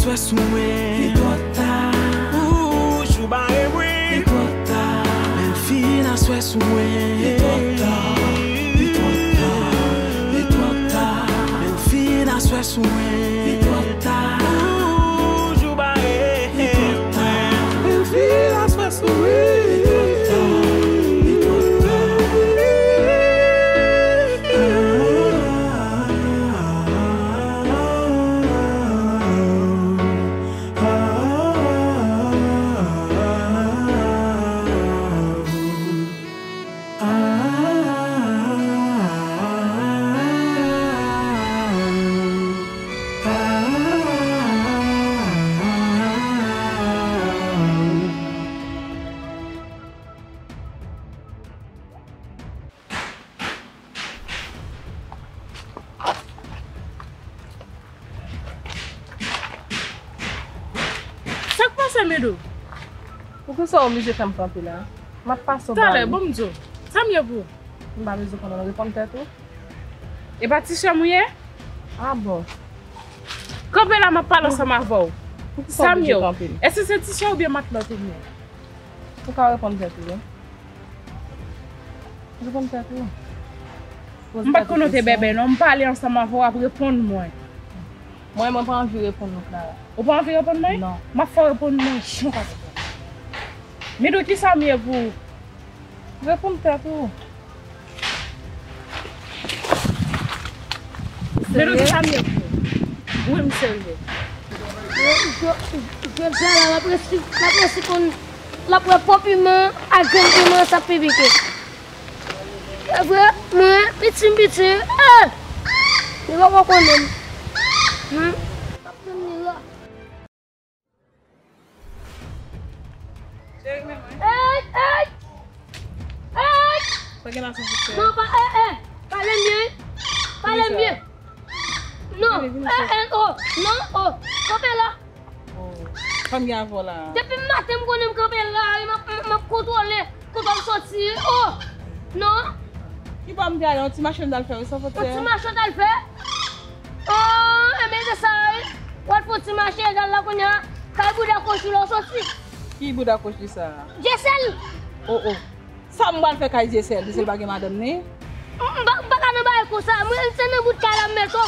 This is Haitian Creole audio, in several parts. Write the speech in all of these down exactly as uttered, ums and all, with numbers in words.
Aswè sou mwen. Li twò ta. Ou jou bare mwen. Li twò ta. Bèl fi, aswè sou mwen. Li twò ta. Li twò ta. Li twò ta. Bèl fi, aswè sou mwen. Li twò ta. Ou jou bare mwen. Bèl fi, aswè sou mwen. Li twò ta. Li twò ta. Sa k pase, Midou? Poukisa w oblije fè m kanpe la? M ap pase w ba li. Talè, bon, m di w. Sa m ye pou ou? M pa bezwen konnen, reponn tèt ou. E pa ti sè m ou ye? A bon. Kanpe la, m ap pale ansanm avè w. Poukisa w oblije kanpe? Èske se ti sè oubyen matlòt ou m ye? Ou ka reponn tèt ou, wi. Reponn tèt ou. M pa t konn ou te bèbè, non. M pale ansanm avè w, w ap reponn mwen. Mwen, mwen pa anvi reponn non, Clara. Ou pa anvi reponn mwen? Non. M ap fè w reponn mwen jan w pa t reponn. Midou, kisa m ye pou ou? Reponn tèt ou. Serye? Wi, m serye. Jòdla la, l ap resi, l ap resi konn, l ap wè po piman ak grenn piman sa ap pi pike. Se vre, mwen, piti m piti, eh! Li poko konnen m. Hmm? L ap tann li la. Ey, ey! Ey! Sa gen la, se pou fè. Non, pa, eh, eh! Pale m byen! Pale m byen! Non, eh, eh, oh! Non, oh! Kanpe la! Oh, sa m gen avè w la? Depi maten m konnen m kanpe la, m ap, m ap kontwole kote w soti, oh! Non! Ki bò m te ale, yon ti mache m t al fè, wi, san fòt. Yon ti mache w t al fè? Oh, enben se sa, wi. W al fè yon ti mache, egal la kounye a, kay bouda kwochi la w soti. Ki bouda kwochi sa? Dyesèl. Oh, oh. Sa m pral fè kay Dyesèl, Dyesèl pa gen madanm ni? M, m pa, m pa ka nan bagay konsa. Mwen, se nan bout kay la m mete w.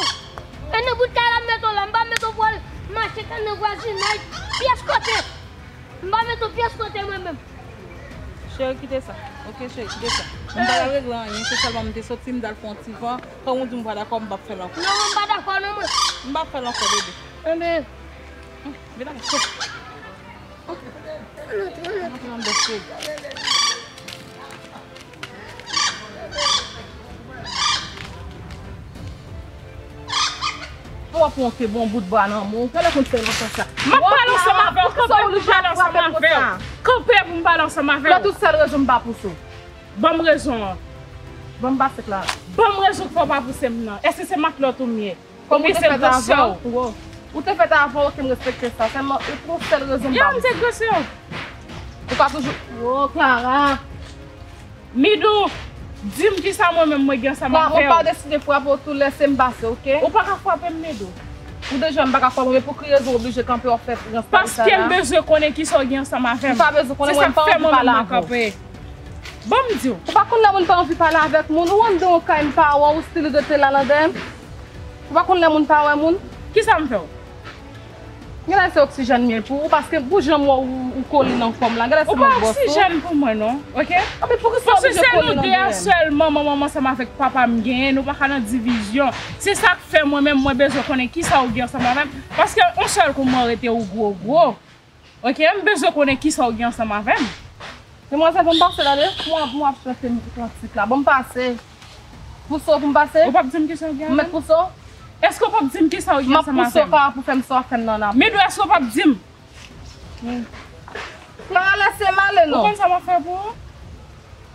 E nan bout kay la m mete w la, m pa mete w pou w al mache nan vwazinaj, pyès kote. M pa mete w pyès kote mwen menm. Cheri, kite sa. Ok, cheri, kite sa. M pa t al regle anyen, se sèlman m te soti, m t al fè yon ti van. Kòm ou di m pa dakò, m p ap fè l ankò. Non, mwen m pa dakò non, mwen. M p ap fè l ankò, bebe. Enben. Vin la, cheri. Antre, antre. Antre anndan, cheri. Ou ap wonte bon bout bwa nan men w. Talè konn fè lontan sa. M ap pale ansanm avè w, kanpe pou m pale ansanm avè w. Kanpe pou m pale ansanm avè w. Lè tout sèl rezon m pa pouse w. Ban m rezon an. Ban m pase la. Ban m rezon k fè w pa pouse m nan. Èske se matlòt ou m ye? Kòm ou te fèt avan, ou te fèt avan, oke, m respekte sa. Sèlman, ou pou yon sèl rezon m pa pouse w. Ou pa toujou, oh, Clara. Midou, di m kisa mwen menm mwen gen ansanm avè w. Mwen pa deside frape w tou lè se m pase, oke? Ou pa ka frape m, Midou. Ou deja m pa ka frape w, men pou ki rezon w oblije kanpe w ap fè rans sa la? Paske m bezwen konnen kisa w gen ansanm avè m. M pa bezwen konnen, mwen m pa anvi pale avè w. Ban m di w. Ou pa konn lè moun pa anvi pale avèk moun, ou anndan yon kay m pa wè w, ou still rete la nan dèyè m. Ou pa konn lè moun pa wè moun? Kisa m fè w? Genlè se oksijèn m ye pou ou, paske pou jan m wè w, ou kole nan kò m la, genlè se mwen k bòs ou. Ou pa oksijèn pou mwen non, oke? Paske se nou de a sèlman, manman m ansanm avèk papa m genyen, nou pa ka nan divizyon. Se sa k fè mwen menm mwen bezwen konnen kisa ou gen ansanm avè m, paske yon sèl kou mwen rete ou gwo gwo. Oke, m bezwen konnen kisa ou gen ansanm avè m. Demwazèl, ban m pase la, de. Mwen ap, mwen ap chante kantik la. Ban m pase. Pouse w pou m pase. Ou p ap di m kisa ou gen avè m? M mèt pouse w? Èske ou p ap di m kisa ou gen ansanm avè m? M ap pouse w, Clara, pou fè m sa w ap fè m nan apre. Midou, èske ou p ap di m? Clara, lèse m ale non. Ou konn sa m ap fè pou ou?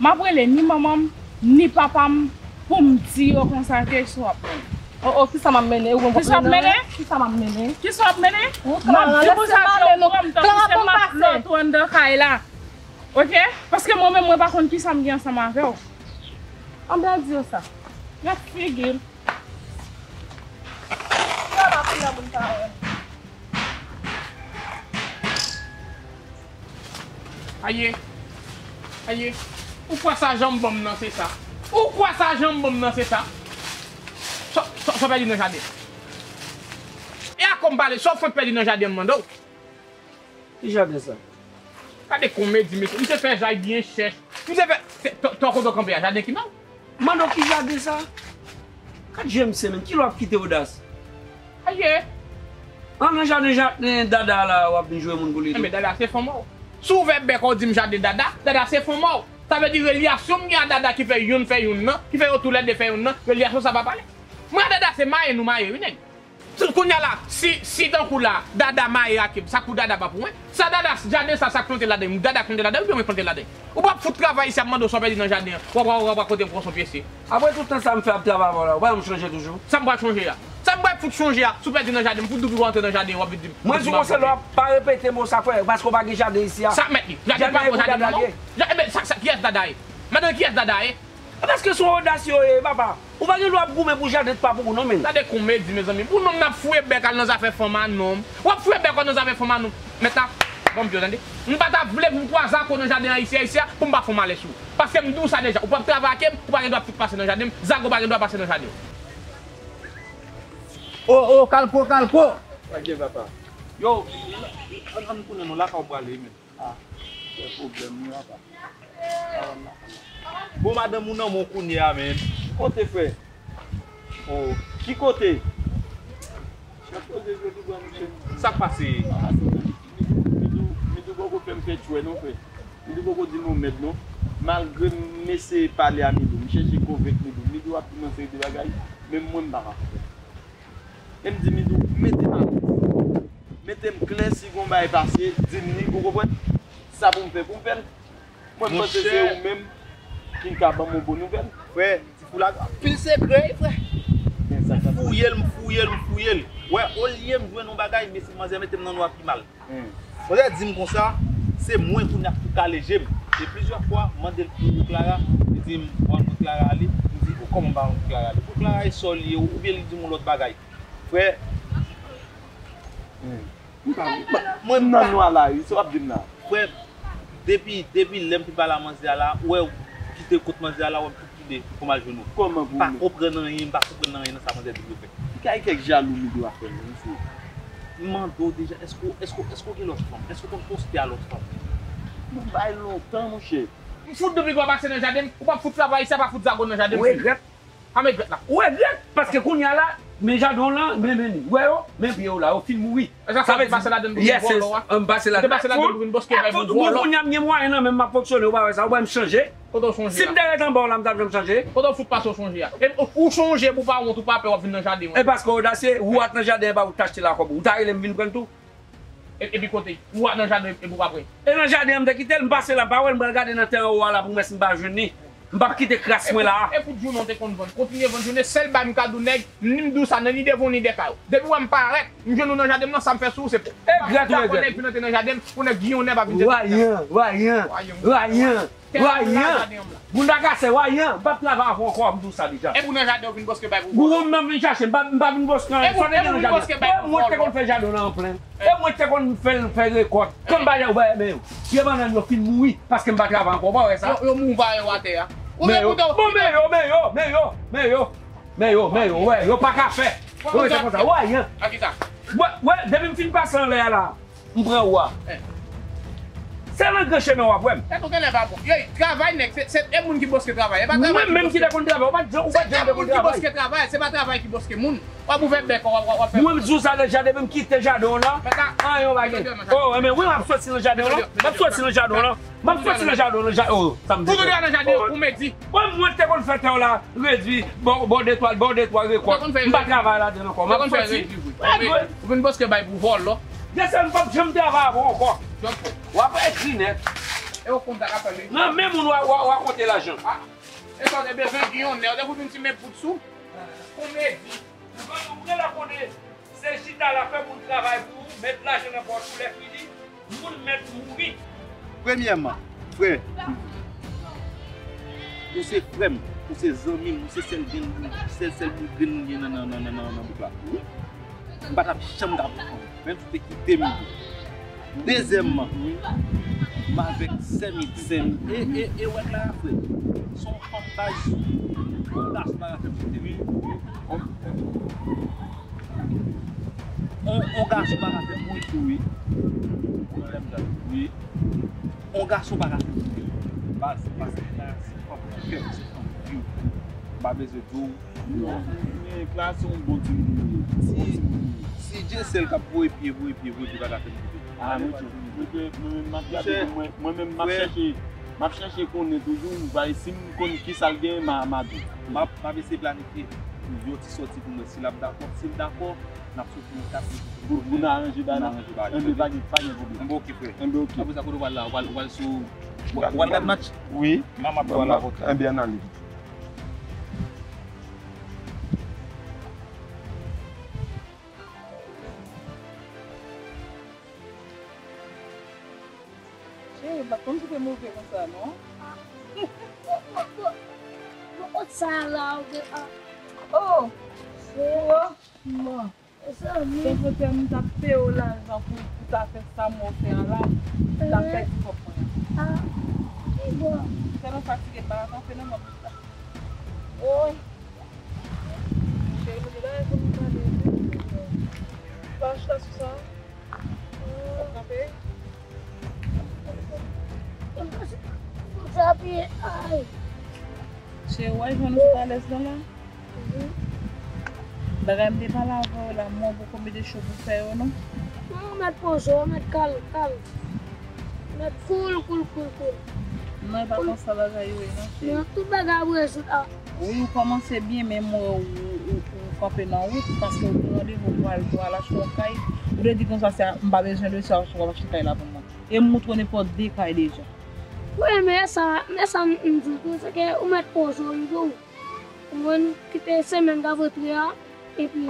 M ap rele ni manman m, ni papa m pou m di yo konsa ke sa w ap mennen. Oh, oh, kisa m ap mennen? Ou konn kisa w ap mennen? Kisa m ap mennen? Kisa w ap mennen? M ap di konsa ke ou pran m tankou se matlòt ou anndan kay la. Oke? Paske mwen menm mwen pa konn kisa m gen ansanm avè w. Anben di yo sa. Gad figi l. Clara, pa konn lè moun pa wè m. Aye, aye, ou kwè sa janm ban m nan se sa? Ou kwè sa janm ban m nan se sa? Sa, sa, sa w pèdi nan jaden? E a kò m pale, sa w fenk pèdi nan jaden an m mande w? Ki jaden sa? Gade komedi, mesye. Misye fè jay byen chèch. Misye fè, fè, to, to kote w kanpe a, jaden ki mal? Mande w ki jaden sa? Gad je misye, menm. Kilè w ap kite odas? Aye! An nan jaden, jaden Dada la, w ap vin jwe moun pou li tou. Enben, Dada se fanm ou. Si w ouvè bèk ou di m jaden Dada, Dada se fanm ou. Sa vle di relasyon m gen a Dada ki fè youn fè youn nan, ki fè yo toulède fè youn nan, relasyon sa pa pale. Mwen a Dada se maye nou maye, wi, nèg. Tout kounye a la, si, si tankou la, Dada maye ak sa pou Dada pa pou mwen. Sa Dada, jaden sa, sa k plante ladan l, Dada k plante ladan l, oubyen mwen k plante ladan l? Ou p ap fout travay isi, ap mande w sa w pèdi nan jaden an. W ap, w ap, w ap rakonte m konsa w pye se. Apre tout tan sa m fè ap travay avè w la, ou pa janm chanje toujou? Sa m pral chanje a? Sa m pral fout chanje a? Si w pèdi nan jaden, m fout doupi w antre nan jaden, w ap vin di m. Mwen di w konsa, lè w ap pa repete mo sa, frè, paske w pa gen jaden isi a. Sa k mèt li? Jaden pa pou jaden manman w? Ja-, enben, sa, sa, kiyès Dada ye? Madan, kiyès Dada ye? Paske se yon odas yo ye, papa. Ou pa gen dwa ap goumen pou jaden pa pou ou non, menn. Gade komedi, mezanmi. Pou nonm nan ap fouye bèk al nan zafè fanm a nonm. W ap fouye bèk ou nan zafè fanm a nonm. Mèt la, ban m pye w, tande. M pa ta vle pou m kwaze ak ou nan jaden a isi a, isi a, pou m pa fè w malè sou ou. Paske m di w sa deja, ou p ap travay ak m, ou pa gen dwa fout pase nan jaden m, zago pa gen dwa pase nan jaden w. O, o, kalko, kalko! Ok, papa. Yo, ann, ann tounen non, lakay ou prale, menn. Ah, se pwoblèm wi, apa. Bon, madanm ou nan men w kounye a, menn. Ki kote, frè? Oh, ki kote? Chèf koze jodi bwa, monchè. Sa k pase? Midou, Midou, Midou poko fè m fè tchwè non, frè. Midou poko di m yon mèd non. Malgre m eseye pale a Midou, m chèche konvenk Midou, Midou ap di m yon seri de bagay, menm mwen m pa ka konprann. E m di Midou, mete m alèz. Mete m klè, si gon bagay pase, di m li, ou konprann? Sa pou m fè, pou m fè l. Mwen, m panse se ou menm ki ka ban m yon bon nouvèl. Frè, ti foulad, anpil sekrè, wi, frè. M fouye l, m fouye l, m fouye l. Wè, olye m jwenn yon bagay, mesye, manzè mete m nan nwa pi mal. Manzè di m konsa, se mwen kounye a pou kale je m. E plizyè fwa, m mande l pou Clara, li di m, w al mwen Clara ale. M di, o, kòman m pa mwen Clara ale? Pou Clara e sè w li ye, oubyen li di m yon lòt bagay. Frè, m pa, m pa, mwen m nan nwa la, wi, sa w ap di m la. Frè, depi, depi lè m fin pale a manzè a la, ou wè, ou kite kot manzè a la, ou wè m tou kile pou m al jwenn ou. Kòman pou ou menm? M pa konprann anyen, m pa konprann anyen nan sa manzè di m yo fè. Ki kay kèk jalou Midou a fè m, mesye. M mande w deja, èske w, èske w, èske w gen lòt fanm? Èske w konn poste a lòt fanm? Nou bay lontan, monchè. M fout doupi w ap pase nan jaden m, ou p ap fout travay isi a, pa fout zago nan jaden m. Regrèt. Pa met grèt la. Ou regrèt, paske kounye a la, men jaden w lan, men, men li. Ou wè yo, men pye w la, yo fin mouri. E sa fè w te pase ladan l pou vin vòlò a? Yes, m pase ladan l pou vin boske bay pou vòlò. Bon, kounye a m gen mwayen nan men m, m ap fonksyone, ou pa wè sa, ou pa wè m chanje. Kote w chanje a? Si m te ret anba w la, m t ap janm chanje. Kote w fout pase w chanje a? E ou, ou chanje pou w pa wont, ou pa pè w ap vin nan jaden w. E paske odasye, ou at nan jaden pa ou t achte la kòb ou. Ou ta rele m vin pran l tou. E, epi kote? Ou a nan jaden epi w pa pran. E nan jaden an m te kite l, m pase la, m pa wè l, m pral gade nan tè anwo a la pou m wè si m pa jwenn li. M p ap kite kras mwen la a. E kout jounen w te konn vann, kontinye vann jounen, sèl bagay m ka di w nèg, ni m di w sa nan ni devan w ni dèyè kay ou. Depi w wè m parèt, m jwenn ou nan jaden m nan, sa m fè sou ou se pou. E grèt ou regrèt. Nèg fin antre nan jaden m, pou nèg giyon nèg pa vin di. Rayan, rayan, rayan. Rayan! Bounda kase, rayan! M p ap travay avè w ankò, m di w sa deja. E pou nan jaden w vin boske bay pou vòlò. Gouwou m nan vin chache, m pa, m pa vin boske anyen. Sa w te gen nan jaden? Wè mwen te konn fè jaden w lan an plen. E mwen te konn fè l fè rekòt. Kan m pa jan, wè, men yo. Pye bannann yo fin mouri, paske m pa travay ankò, w pa wè sa? Yo, yo mouri pa yo atè a. Ou gen pou tande. Bon, men yo, men yo, men yo, men yo. Men yo, men yo, wè, yo pa ka fè. Yo rete konsa, wè, rayan. Wè, wè, depi m fin pase anlè a la. M pran ou a. Se nan gran chemen w ap wè m. Tèt ou genlè pa bon. Yo, travay nèg, se, se, e moun ki boske travay. E pa travay ki boske. Mwen menm ki te konn travay, ou pa t janm, ou pa t janm te konn travay. Se e moun ki boske travay, se pa travay ki boske moun. W ap ouvè bèk ou, w ap, w ap fè. Mwen m di w sa deja, depi m kite jaden w lan, anyen w pa gen. Oh, enben wi, m ap soti nan jaden w lan. M ap soti nan jaden w lan. M ap soti nan jaden w lan, ja-, oh, sa m di. Ou nan jaden w, ou medi. Mwen, mwen te konn fè tè w la. Redwi, bò, bò de twa, bò de twa rekòt. M pa travay ladan l ankò. M ap soti. Ou vin boske bay pou vòlò. Jesèl m p ap janm travay avè w ankò. W ap ekri nèt. E w konn sa k ap fè. Nan men moun w a, w a, w a konte lajan. Ah, e sa w te bezwen, Giyonnè, w te pou vin simen bout sou. Komedi. Ou pa konprann la konnen. Se chita la fè moun travay pou ou, met lajan nan pòch ou, lè fini, moun mèt mouri. Premyèman, frè, ou se frè m, ou se zanmi m, ou se sèl grenn, sèl, sèl bout grenn m gen nan, nan, nan bouk la. M pa t ap janm ka pran w, menm si w te kite m. Dezyèmman, M avèk sè m, sè m. E, e, e wèg la, frè. Se yon fanm baz. Yon gason pa ka fè m koute, wi. On, on gason pa ka fè m koute, wi. Wi. On gason pa ka fè m koute. Baz, paske la, se fanm kè, se fanm pure. M pa bezwen di w. Non, men klase yon bon timoun li ye. Bon timoun li ye. Si Dyesèl k ap voye pye, voye pye, voye pye, pa ka fè m koute. Ah, mwen tou. Mwen te, mwen menm m ap gade pou mwen, mwen menm m ap chèche, m ap chèche konnen toujou, m va, si m konn ki sa l gen, m a, m a di w. M ap, m ap eseye planifye yon ti sòti pou mwen, si l ap dakò. Si l dakò, n ap soti yon kat pou, pou n aranje bagay la. Pou n aranje bagay. Enben, pa gen, pa gen pwoblèm. Enben, oke, frè. Enben, oke. Apre sa, kote w pral la? W pral, w pral sou, w pral gad match? Wi. M ap pran la. Enben, ann ale. Cheri, m pa t konn si w te move konsa, non. Mwen konn sa la, ou gen a. Oh! Franchman. Mezanmi. Ton Fotè, m t ap peye w lajan pou, pou ta fè sa m wè w fè a la. M t ap pèdi kòb mwen an. Ah, ki bò? Tèlman fatige, m pa ka kanpe nan mòb la. Woy. Cheri, mwen gen bagay pou m pale avè w. Pa chita sou sa. Kanpe. Sa pye, ay. Cheri, w wè jan nou sot alèz lan la? Mhm. Bagay m te pale avè w la, mwen poko mete cho pou fè yo, non. Non, ou mèt poze w, ou mèt kalm, kalm. Ou mèt cool, cool, cool, cool. Non, e pa konsa bagay yo ye, non, cheri. Non, tout bagay ap rezoud a. Wi, ou kòmanse byen, men m wè ou, ou, ou kanpe nan wout, paske ou gen randevou pou al, pou al achte yon kay. Ou te di konsa, se a, m pa bezwen de sa, w ap achte kay la pou mwen. E m montre w nenpòt de kay deja. Wi, men sa, men sa m, m di w tou, se ke ou mèt poze w, m di w. Ou konprann? Kite semèn k ap rantre a, epi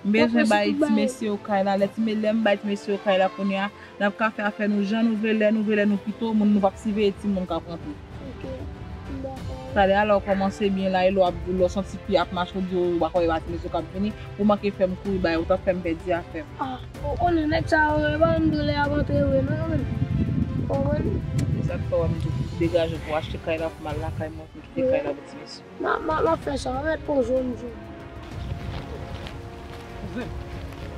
M bezwen bay ti mesye yo kay la. Lè ti me-, lè m bay ti mesye yo kay la kounye a, n ap ka fè afè nou jan nou vle, lè nou vle, lè nou pito, moun nou p ap siveye timoun k ap rantre. Ok, m dakò. Talè a lè w kòmanse byen la, e lè w ap, lè w santi pye ap mache, w di, "O, w pa kwè e pa ti mesye yo k ap vini," ou manke fè m kouri ba yo, ou t ap fè m pèdi afè m. Ah, ou konnen nèg sa yo, yo pa konn doulè ap antre vre non, yo menm. Ou konprann? Se sa k fè w wè m di w degaje pou w achte kay la pou m al lakay mwen, pou m kite kay la pou ti mesye. M a, m a, m ap fè sa, m a mèt pran zòn jou. Kouzen.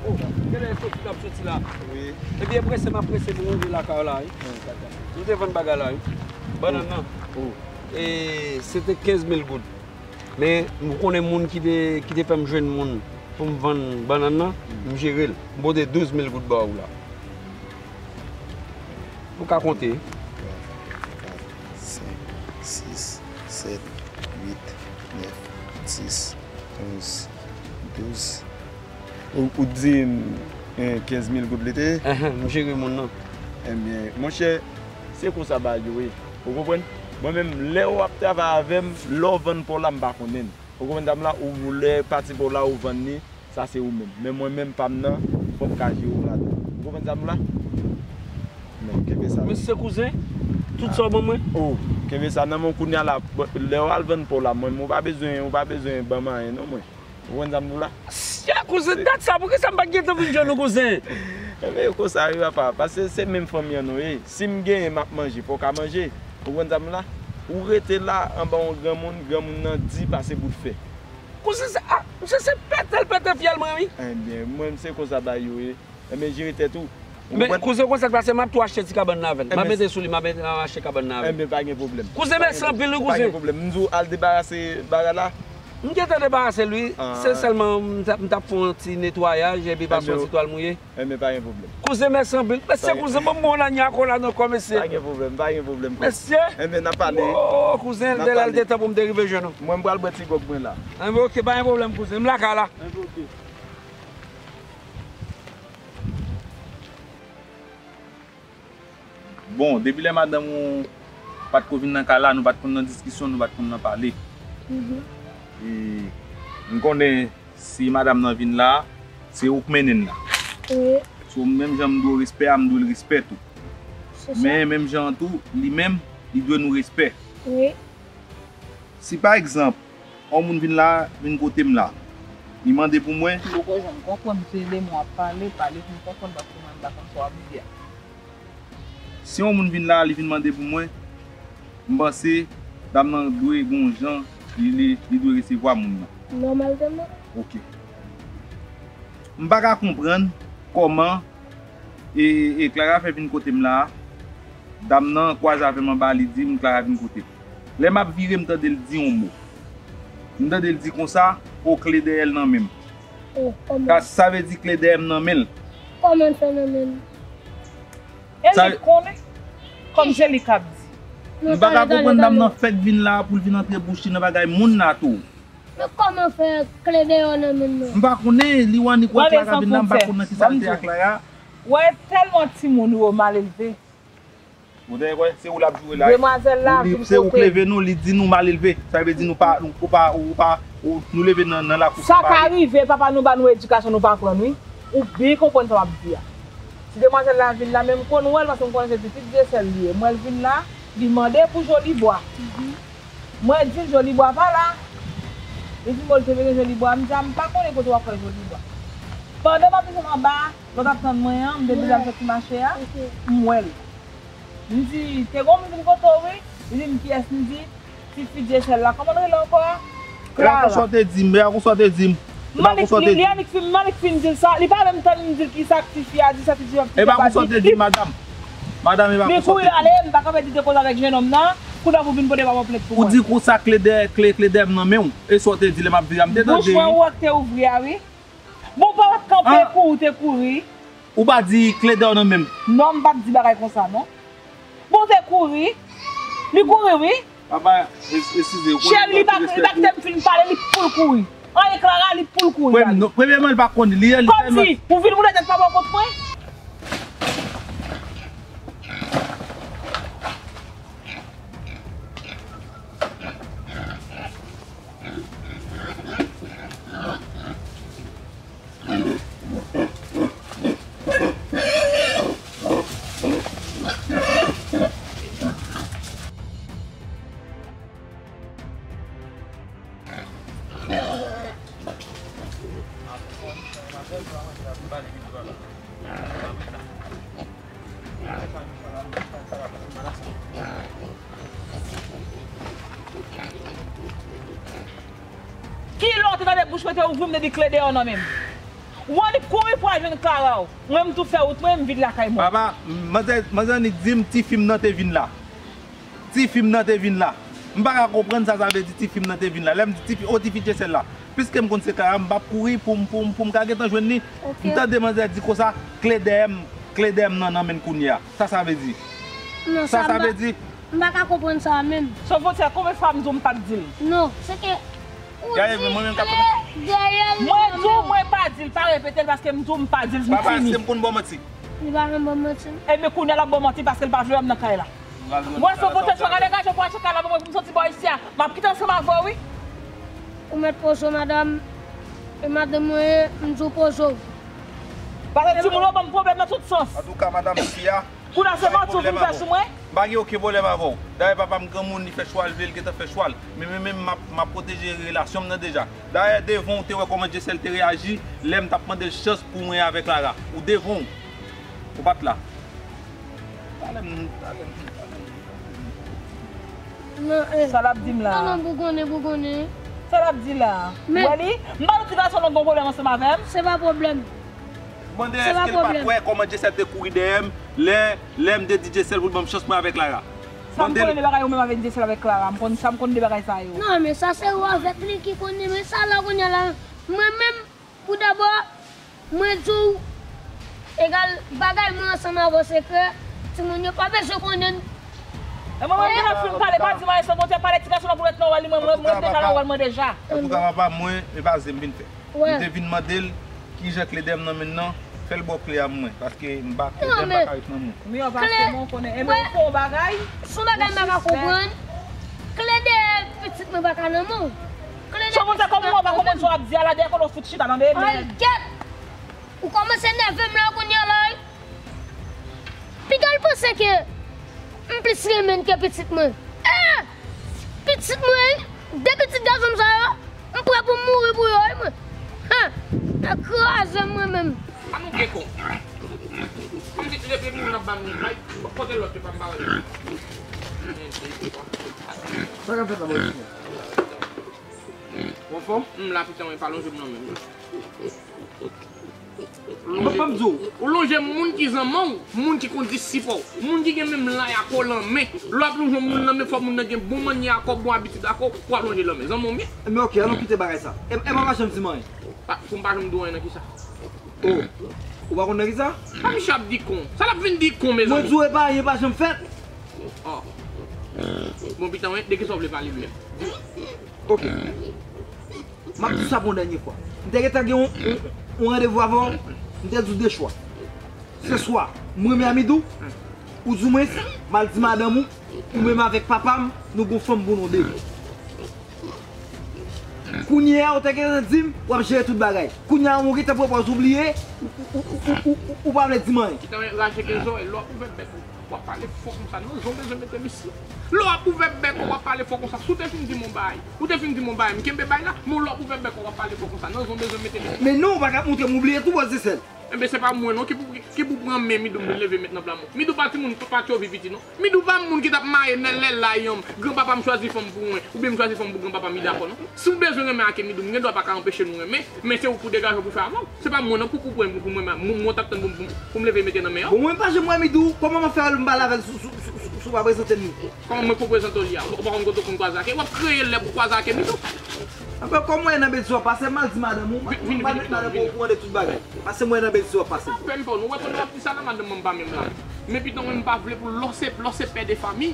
Oh, genlè e soti n ap soti la. Wi. Ebyen, prese m ap prese pou m rive lakay la, wi. M te vann bagay la, wi. Bannann nan. Oh. E se te kenz mil goud. Men, ou konnen moun ki te, ki te fè m jwenn moun pou m vann bannann nan, m jere l. M pote douz mil goud ba ou la. Ou ka konte. Twa, kat, senk, sis, sèt, uit, nèf, dis, onz, douz. Ou, ou di m, eh, kenz mil goud li te ye? Enhen, m jere moun nan. Ebyen, monchè, se konsa bagay yo ye. Ou konprann? Mwen menm, lè w ap travay avè m, lè w vann pa w la, m pa konnen l. Ou konprann sa m la? Ou, lè pati pa w la, ou vann li, sa se ou menm. Men mwen menm, pa m nan, fò m ka jere w ladan. Ou konprann sa m la? Men, kenbe sa. Mesye kouzen, tout sa w ban mwen? Oh, kenbe sa nan men w kounye a la. Lè w al vann pa w la, mwen, mwen pa bezwen, ou pa bezwen ban m anyen non, mwen. Ou konprann sa m di w la? Sye, kouzen, dat sa, poukisa m pa t gentan vin jwenn ou, kouzen? Ebyen, konsa wi, papa. Paske se menm fanmi an nou ye. Si m genyen, m ap manje, fò w ka manje. Ou konprann sa m di w la? Ou rete la, anba yon granmoun, granmoun nan di pase bout fè. Kouzen, se, ah, se, se pete l pete fyèl mwen, wi. Ebyen, mwen, se konsa bagay yo ye. Ebyen, jere tèt ou. Ou konprann? Men, kouzen, konsa k pase, m ap tou achte ti kabann nan avè l. M ap mete sou li, m ap mete, m ap achte kabann nan avè l. Ebyen, pa gen pwoblèm. Kouzen, mèsi anpil, wi, kouzen. Pa gen pwoblèm. M di w al debarase bagay la. M gentan debarase l, wi. Ah. Se sèlman m t ap, m t ap fè yon ti netwayaj, epi pase ti twal mouye. Enben, pa gen pwoblèm. Kouzen, mèsi anpil. Mesye, kouzen, ban m bon lanya ankò la nan kò, mesye. Pa gen pwoblèm, pa gen pwoblèm. Mesye. Enben, n ap pale. Oh, kouzen, de lè l te tan pou m te rive jwenn ou. Mwen, m pral bwè ti gwòg mwen la. Enben, oke, pa gen pwoblèm, kouzen. M lakay la. Enben, oke. Bon, depi lè madanm ou pa t ko vin nan kay la, nou pa t konn nan diskisyon, nou pa t konn nan pale. Mhm. E m konnen si madanm nan vin la, se ou k mennen l la. Wi. So, menm jan m dwe w respè a, m dwe l respè tou. Se sa. Men menm jan an tou, li menm, li dwe nou respè. Wi. Si pa egzanp, yon moun vin la, vin kote m la, li mande pou mwen. M poko janm konprann, se lemon ap pale, pale pou m konprann, paske mwen m pa konn sa w ap di a. Si yon moun vin la, li vin mande pou mwen, m panse dam nan dwe gon jan li, li, li dwe resevwa moun nan. Nòmalman. Ok. M pa ka konprann kòman e, e Clara fè vin kote m la a. Dam nan kwaze avè m anba, li di m Clara vin kote m. Lè m ap vire, m tande l di yon mo. M tande l di konsa, o, kle dèyè l nan men m. Oh, kòman? Sa, sa vle di kle dèyè m nan men l. Kòman l fè nan men l? E li konnen, kòm se li k ap di. M pa ka konprann dam nan fèk vin la pou l vin antre bouch li nan bagay moun la tou. Men kòman fè kle dèyè w nan men l nan? M pa konnen, li wè ni kwè Clara vin la, m pa konn nan kisa l te ak Clara. Wè, tèlman timoun yo mal elve. Ou te kwè, se ou l ap joure la. Demwazèl la vin kote. Se ou k leve nou, li di nou mal elve. Sa vle di nou pa, nou, ou pa, ou pa, ou, nou leve nan, nan lakou. Sa ka rive, papa nou ba nou edikasyon nou pa pran, wi. Ou byen konprann sa m ap di a. Ti demwazèl la vin la, men m konn wè l, paske m konnen se pitit Dyesèl li ye. M wè l vin la, li mande pou Jolibwa. Mwen di l, Jolibwa pa la. Li di m, bon, l te vin gen Jolibwa. M di a, m pa konnen kote w ap wè Jolibwa. Pandan m ap desann anba a, lè w t ap tann mwen an, m te deja soti mache a, m wè l. M di, te gon moun vin kote w, wi. Li di m, kiyès? M di, ti fi Dyesèl la. Kòman l rele ankò a? Clara. E pa konsa w te di m, e pa konsa w te di m. M annik fin, li annik fin, m annik fin di l sa. Li pa menm tann m di l kisa ti fi a di, sa ti fi a di. E pa konsa w te di, madanm. Madanm, e pa konsa w te di. Li kouri ale, m pa kanpe di te koze avèk jennonm nan. Kounye a pou vin pote pa yon plent pou mwen. Ou di konsa kle dèyè, kle, kle dèyè m nan men w. E sa w te di lè m ap vire a, m te tande. Bouch mwen ou wè k te ouvri a, wi. Bon, pa w ap kanpe kouri, ou te kouri. Ou pa di kle dèyè w nan men m. Non, m p ap di bagay konsa, non. Bon, te kouri. Li kouri, wi. Papa, es-, eskize, ou konnen m pa kite m fin pale, li pou l kouri. Anyen Clara, li pou l kouri. Premye, non, premyèman, li pa konn li, li tèlman. Kòmsi, ou vin boule tèt pa bò kont mwen? Kilè w te tande bouch mwen te ouvri, m te di kle dèyè w nan men m. Ou annik kouri pou al jwenn Clara w. Mwen, m tou fè wout mwen, m vin lakay mwen. Papa, manzè, manzè annik di m tifi m nan te vin la. Tifi m nan te vin la. M pa ka konprann sa sa vle di tifi m nan te vin la. Lè m di tifi, o, tifi Dyesèl la. Piske m konn se Clara, m p ap kouri pou m, pou m, pou m ka gentan jwenn li. Ok. M tande manzè di konsa, kle dèyè m, kle dèyè m nan, nan men l kounye a. Sa sa vle di? Non, sa sa vle di? M pa ka konprann sa menm. Sou fwontyè, konbyen fwa m di w m p ap di l? Non, se ke ou di kle dèyè l. Mwen di w mwen pa di l, pa repete l paske m di w m pa di l, m fini. Papa, èske m konn ba w manti? Li pa janm ba w manti. Ebyen, kounye a l ap ba w manti paske l pa vle wè m nan kay la. Mwen, sou fwontyè, si w pa ka degaje w pou achte kay la pou mwen, pou m soti bò isi a, m ap kite ansanm avè w, wi. Ou mèt poze w, madanm. E madanm mwen ye, m di w poze w. Paske timoun yo ban m pwoblèm nan tout sans. Antouka, madanm, fi a, kounye a se manti w vin fè sou mwen. M pa gen okenn pwoblèm avè w. Dayè, papa m granmoun, li fè chwa l vle, l gentan fè chwa l. Men, men, men, m ap, m ap pwoteje relasyon m nan deja. Dayè, devan w te wè kòman Dyesèl te reyaji lè m t ap mande l chans pou mwen avè Clara. Ou devan w. Ou pa t la. Talè m, talè m, talè m. Non, eh. Sa l ap di m la? Non, non, bougonnen, bougonnen. Sa l ap di la? Ou wè li? M pa di ti gason nan gon pwoblèm ansanm avè m. Se pa pwoblèm. Mande èske l pa t wè kòman Dyesèl te kouri dèyè m lè, lè m te di Dyesèl pou l ban m chans mwen avè Clara. Sa m konnen de bagay ou menm avèk Dyesèl avèk Clara. M konn sa, m konn de bagay sa yo. Non, men sa se ou avèk li ki konnen, men sa la kounye a la. Mwen menm, pou dabò, mwen di w, egal, bagay mwen ansanm avè w sekrè, timoun yo pa bezwen konnen. E mwen, mwen, mwen fin pale, pa di m anyen, se Bondye pale, ti gason nan pou lèt nan wè li, mwen, mwen, mwen deja nan wè l, mwen deja. Antouka, papa, mwen, e pa zen m vin fè. M te vin mande l kijan kle dèyè m nan men l nan, fè l ba w kle a mwen, paske m pa, kle dèyè m pa ka ret nan men w. Miyò pase mwen konnen. Ebyen, ou fè yon bagay. Se yon bagay m pa ka konprann. Kle dèyè pitit mwen pa ka nan men w. Kle dèyè pitit mwen pa ka nan men w. Kòman w pa konprann sa w ap di a la, dèyè kote w fout chita nan men l. Ay, gèt! Ou kòmanse nève m la kounye a la, wi. Piga l panse ke m plis renmen l ke pitit mwen. Eh! Pitit mwen, wi. De pitit gason m sa yo, m prè pou m mouri pou yo, wi, mwen. Ha! Sa kraze m, mwen menm. A nou gen kont. Kòmsi lè moun ap ba nou bay, kote lòt yo pa m ba yo. Sa k ap fèt la, bò isit? Ou anfòm? M la, pitan, mwen pa lonje m nan menm. Ou lonje, ou lonje moun ki zanmanw, moun ki konn disip ou, moun ki gen menm lay ak ou lan men. Lè w ap lonje moun lan men, fò moun nan gen bon mannyè ak ou, bon abitid ak ou, pou w ap lonje lan men. Zanmanw byen? Men ok, an nou kite bagay sa. E, e pa janm di m anyen. Pou m pa janm di w anyen nan kisa? Oh. Ou pa konn nan kisa? Sa misye ap di kon? Sa l ap vin di kon, mezanmi? Mwen di w e pa anyen pa janm fèt. Oh. Bon, pitan, de kisa w vle pale menm? Ok. M ap di sa pou yon dènye fwa. M te gentan gen yon, yon, yon randevou avè w. M te di w de chwa. Se swa m renmen Amidou, oudimwens, m al di madanm ou, ou menm avèk papa m, nou gon fanm pou nou de. Kounye a, ou te gentan di m, w ap jere tout bagay. Kounye a, ou gentan pran pòz ou bliye, ou, ou, ou, ou, ou, ou, ou pa vle di m anyen. Ki te rache ke zòrèy, lè w ap ouvè bèk ou. W ap pale fò konsa, non, jan w bezwen mete m isi. Lè w ap ouvè bèk ou, w ap pale fò konsa. Si w te fin di m yon bagay, ou te fin di m yon bagay, m kenbe bay la, men lè w ap ouvè bèk ou, w ap pale fò konsa, non, jan w bezwen mete m isi. Men non, ou pa ka montre m oubliye tou, bò Zesèl. Enben, se pa mwen non ki pou, ki pou pran men Midou m leve met nan pla mwen. Midou pa timoun, pa tchovi piti non. Midou pa moun ki t ap maye nan lè la yon, granpapa m chwazi fanm pou mwen, oubyen m chwazi fanm pou granpapa m, li dakò non. Si w bezwen renmen ak Midou, m gen dwa pa ka anpeche nou renmen, men se ou pou degaje w pou fè avan w. Se pa mwen non pou koupe pou mwen, mwen, mwen t ap tann pou, pou, pou m leve mete nan men an. Bon, mwen pa janm wè Midou, kòman m ap fè m pale avè l si, si, si, si, si w pa prezante m li? Kòman mwen pou prezante w li a? Ou pa konn kote w konn kwaze ak li? W ap kreye lè pou kwaze ak Midou. Anben, kòm mwen nan betiz w ap pase, m al di madanm ou, m al met madanm ou okouran de tout bagay. Pase mwen nan betiz w ap pase. Pa pè m pa w non, w wè pandan w ap di sa la, madanm mwen pa menm la. Men pitan mwen m pa vle pou lè w se, lè w se pè de fanmi.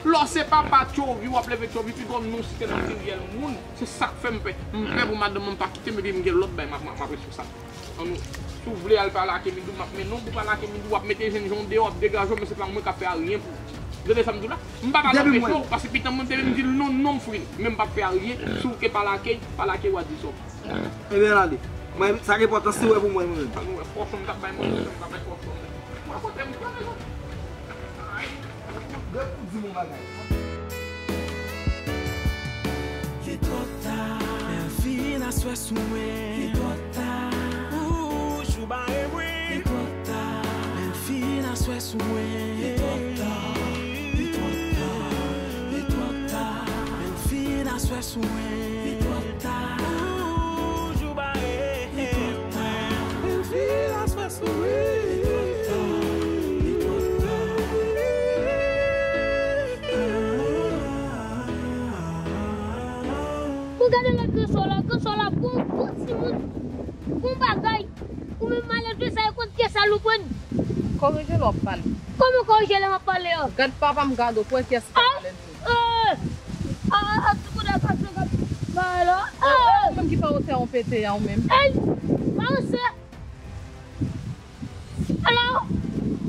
Lè w se papa tchovi, w ap leve tchovi, piga w non site nan kiryèl moun. Se sa k fè m pè. M pè pou madanm mwen pa kite m epi m gen lòt bay m ap, m ap, m ap responsab. An nou, si w vle al pale ak Midou, m ap men non pou pale ak Midou, w ap mete jènjan w deyò, w ap degaje w, men se pa mwen k ap fè anyen pou ou. Tande sa m di w la? M pa pral anpeche w, paske pitan mwen te vin di l non, non, m fri. Men m p ap fè anyen, si w ke pale ak, pale ak Wadison. Ebyen, ale. Mwen, sa ki enpòtan, se w pou mwen, mwen menm. An nou wè, kòchon m t ap bay manje, m t ap bay kòchon. Mwen kote m pran rezon. Ay, de pou di m yon bagay. Li twò ta. Bèl fi, n a swè sou mwen. Li twò ta. Ou jou bare mwen. Li twò ta. Bèl fi, n a swè sou mwen. Li twò ta. Li twò ta. Li twò ta. Bèl fi, n a swè sou mwen. Li twò ta. Ou jou bare mwen. Li twò ta. Bèl fi, n a swè sou mwen. Li twò ta. Li twò ta. Ou gade lòt gason la, gason la bon, bon timoun, bon bagay. Ou menm malelve sa, e kont pyès sal ou pran. Korije lè w ap pale. Kòman korije lè m ap pale an? Gad papa m gade w, pou wè kiyès ki malelve. Ah! Ah, ah, ti kout gason k ap bay la. Ah! Ou menm ki pa wotè yon pete a ou menm. Ey! Panse! Alò,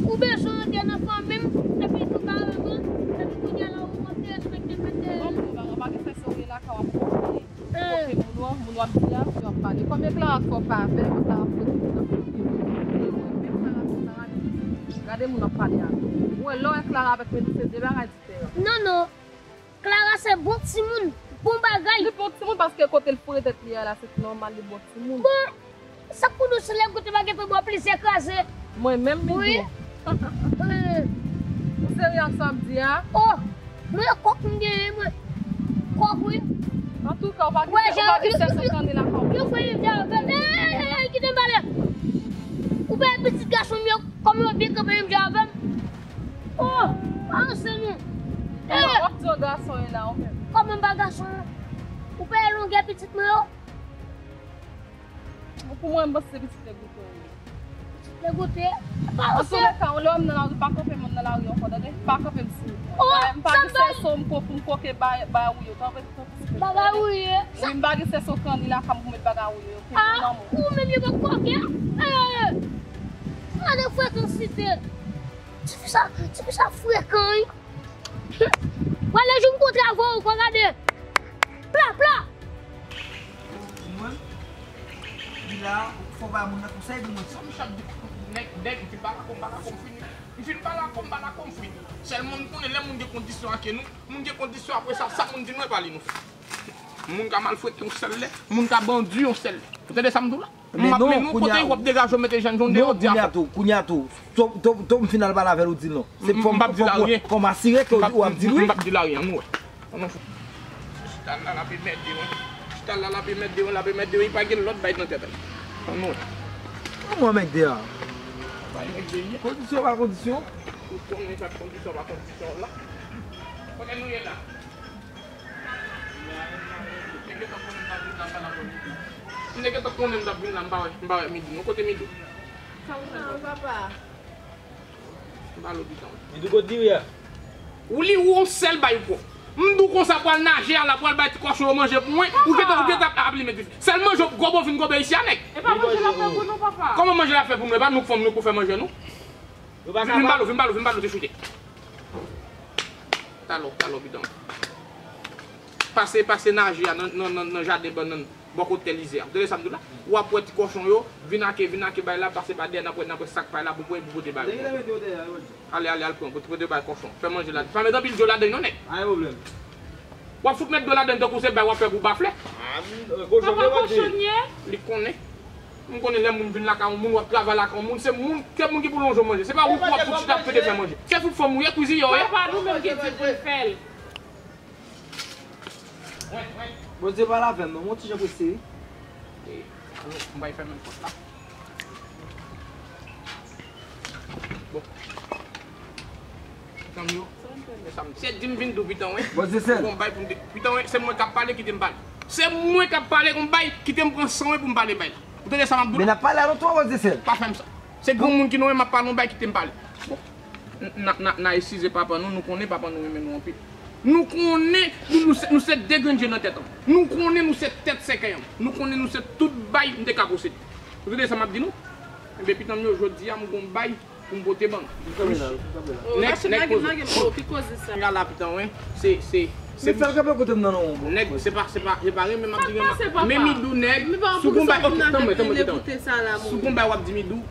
ou bezwen antre nan fanmi m, epi tou pa renmen, epi kounye a la ou wonte respekte pete. Bon, bon, pa gen sèso w ye la, ka w ap wonte. Kote moun w, moun w ap di a, yo ap pale. Kòm e Clara k fè w pa avè l, Clara ap fout moun nan figi w. E mwen menm, Clara se Clara, Melissa se Melissa. Gade moun ap pale avè w. Ou wè, lè w wè Clara avèk Melissa, se de bagay diferan. Non, non. Clara se bon timoun, bon bagay. Li bon timoun paske kote l foure tèt li a la, se nòmal li bon timoun. Bon, sa k pou nou si lè goute pa gen pou bò plizyè kraze. Mwen menm, Midou. Wi. Ou serye ak sa w ap di a? Oh, mwen kòk m genyen, mwen. Kòk, wi. Antouka, ou pa gen, ou pa gen sèso kanni la kòk. Yo fè yon djab avè m. Ey, ey, ey, kite m pale. Ou pa wè pitit gason m yo, kòman yo byen kanpe menm jan avè m? Oh, pa ranse nou. Ou ap di yon gason e la, ou menm. Kòman m pa gason? Ou pa wè longè pitit mwen yo? Pou mwen, m panse se pitit Lè Goute w ye. Lè Goute, pa ranse. Antoulèka, lè w wè m nan lari, pa kanpe m nan lari ankò, tande? Pa kanpe m sou wout mwen. M pa gen sèso m ko pou m koke bagay wouye, tanpri, tanpri, silvouplè. Bagay wouye? Wi, m pa gen sèso kanni lakay m pou met bagay wouye, oke? Ah, non, non. Ou menm yo pa koke? Eh! Gade frekansite. Tifi sa, tifi sa frekan, wi. Wale jou m kontre avè w, w gade. Pla, pla. Ou konprann? Li la, fò w bay moun nan konsèy pou mwen. Sa m chak di nèg, nèg, m fin pale ak ou, m pale ak ou, m fini. M fin pale ak ou, m pale ak ou, m fini. Sèlman m konnen lè moun gen kondisyon ak nou, moun gen kondisyon apre sa, sa moun di nou, e pa li nou fè. Moun ka malfrete yon sèl lè, moun ka bandi yon sèl lè. Ou tande sa m di w la? M ap mennen w kote w ap degaje w mete jèn jan w deyò, w di afè. Kounye a tou, kounye a tou. Tou, tou, tou m fin al pale avè l, ou di l non. Se fò m, fò m asire ke w ap di l wi. M p ap di l aryen, ann wè. Ann wè. Chita la, l ap emède w. Chita la, l ap emède w, l ap emède w, li pa gen lòt bagay nan tèt li. Ann wè. Kòman emède a? Pa emède, wi. Kondisyon pa kondisyon. Ou konnen sa kondisyon pa kondisyon la. Kote nou ye la? Nèg yo t ap konnen m t ap vin la, m pa la konnen. Nèg yo t ap konnen m t ap vin la, m pa wè, m pa wè Midou. Non, kote Midou? Sa w nan papa? M pa lo bitan. Midou kot diri a? Ou li ou yon sèl bay ou pran. M di w konsa pral naje a la, pral bay ti kòchon yo manje pou mwen. Ou gentan, ou gentan ap, ap limen dife. Sèl manje w gobo vin gobe isi a, nèg. E pa manje l ap fè pou nou, papa. Kòman manje l ap fè pou nou? E pa nou k fanm nou pou fè manje nou? Vin ba l, vin ba l, vin ba l, te chite. Talò, talò, bitan. Pase, pase naje a nan, nan, nan, nan jaden bannann, bò kote tè lizè a. Ou tande sa m di w la? W ap wè ti kòchon yo, vin ake, vin ake bay la, pase pa dèyè, n ap wè, n ap wè sa k pay la pou pran epi pote bay. Ale, ale, al pran, pote, pote bay kòchon. Fè manje la. Pa met anpil dlo ladan non, nèg. Pa gen pwoblèm. W ap fout met dlo ladan tankou se bay w ap fè pou bafle. Papa kòchonye. Li konnen. M konnen lè moun vin lakay yon moun, w ap travay lakay yon moun, se moun, se moun ki pou lonje w manje. Se pa ou k ap fout chita ap pede fè manje. Se fout fanm ou ye, kwizinyè w ye. Papa, nou menm ki di pou n fè l. Bondye pale avè m non, m yon ti jan prese wi. E, m pral fèmen pòt la. Bon. Pitan m yo. Se di m vin di w pitan w. Bòs de sèl. Gon bay pou m di. Pitan w, se mwen k ap pale, kite m pale. Se mwen k ap pale, gon bay, kite m pran san w pou m pale bay la. Ou tande sa m ap di w la? Men n ap pale a lontan, bòs de sèl. Pa fè m sa. Se granmoun ki nou, m ap pale yon bay, kite m pale. Bon. N, n, n, n a eskize papa nou, nou konnen papa nou renmen nou anpil. Nou konnen nou, nou se, nou se de grenn je nan tèt an. Nou konnen nou se tèt sèkèy an. Nou konnen nou se tout bay m te ka posede. Ou tande sa m ap di nou? Enben, pitan m yo, jodi a, m gon bay pou m pote ban nou. Nèg, nèg poze. Ki koze sa? Nèg la pitan, wi. Se, se, se fè l kanpe kote m nan non, bon. Nèg, se pa, se pa, se pa renmen m ap di renmen. Men Midou, nèg, si w gon bay, ok, tanmen, tanmen, tanmen. Si w gon bay, w ap di Midou,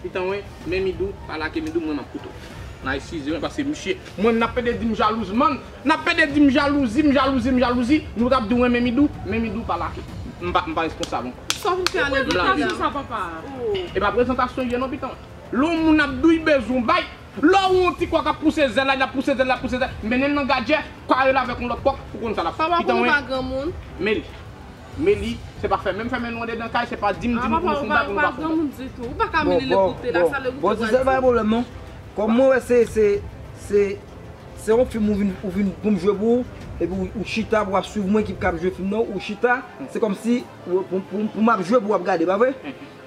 pitan, wi, men Midou, pa lake Midou, mwen m ap koute w. N a eskize mwen, paske misye, mwen, n ap pede di m jalouz, man. N ap pede di m jalouzi, m jalouzi, m jalouzi. Nou t ap di w renmen Midou, men Midou, pa lake. M pa, m pa responsab ankò. Sa w vin fè a lè sa, papa? E pa prezantasyon ye non, pitan. Lè yon moun ap di w bezwen yon bay, lè w wè yon ti kò k ap pouse zèl la, l ap pouse zèl, l ap pouse zèl, mennen l nan gadjè, kare l avèk yon lòt kòk, ou konn sa l ap fè. Papa, pou nou pa granmoun. Men li, men li, se pa fè menm fèmen nou andedan kay, se pa di m di nou pou nou fè yon bay pou nou pa fè yon bay. Granmoun ditou, ou pa ka mennen l kote la, sa lè goute. Bon, se sèl pa pwoblèm non. Kòm mwen wè se, se, se, se yon fim ou vin, ou vin pou m jwe pou ou, epi ou, ou chita pou w ap swiv mwen ki p ap jwe fim nan, ou chita, se kòmsi pou, pou, pou, pou m ap jwe pou w ap gade, pa vre?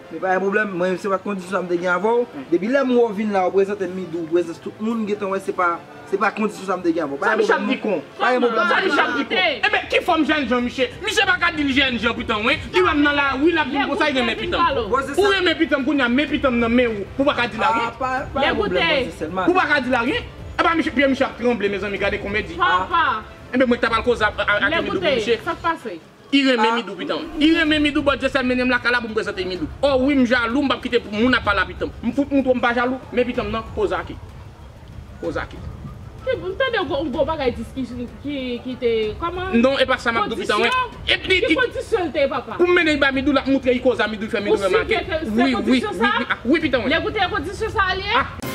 Men pa gen pwoblèm, mwen se pa kondisyon sa m te gen avè w. Depi lè m wè w vin la, w prezante m Midou, w prezans tout moun, m gentan wè se pa, se pa kondisyon sa m te gen avè w. Pa gen pwoblèm non. Pa gen pwoblèm. Sa Michel di kon? Enben, ki fòm jènjan, misye? Misye pa ka di l jènjan, pitan, wi. Li wè m nan lari, l ap di m konsa, li renmen pitan m. Ou renmen pitan m kounye a, men pitan m nan men ou. Ou pa ka di l aryen. Pa gen pwoblèm, bòs de sèl, man. Ou pa ka di l aryen. Epa, misye, pye misye ap tranble, mezanmi, gade komedi. Enben, mwen ta pral koze a, a, a, ak Midou pou misye. Sa k pase? Li renmen Midou, pitan. Li renmen Midou, bòs de sèl, mennen m lakay la pou m prezante Midou. O wi, m jalou, m p ap kite pou moun ap pale a pitan m. M fout montre w m pa jalou, men pitan m nan, koze ake. Koze ake. Ki, m tande yon gwo, yon gwo bagay diskisyon ki, ki te, kòman? Non, e pa sa m ap di w, pitan, wi. Kondisyon? Epi li, ki kondisyon l te, papa? Pou m mennen l bay Midou, l ap montre li koze a Midou, li fè Midou renmen ake. Wi, wi, wi, wi, pitan, wi. Lè goute kondisyon sa a li ye?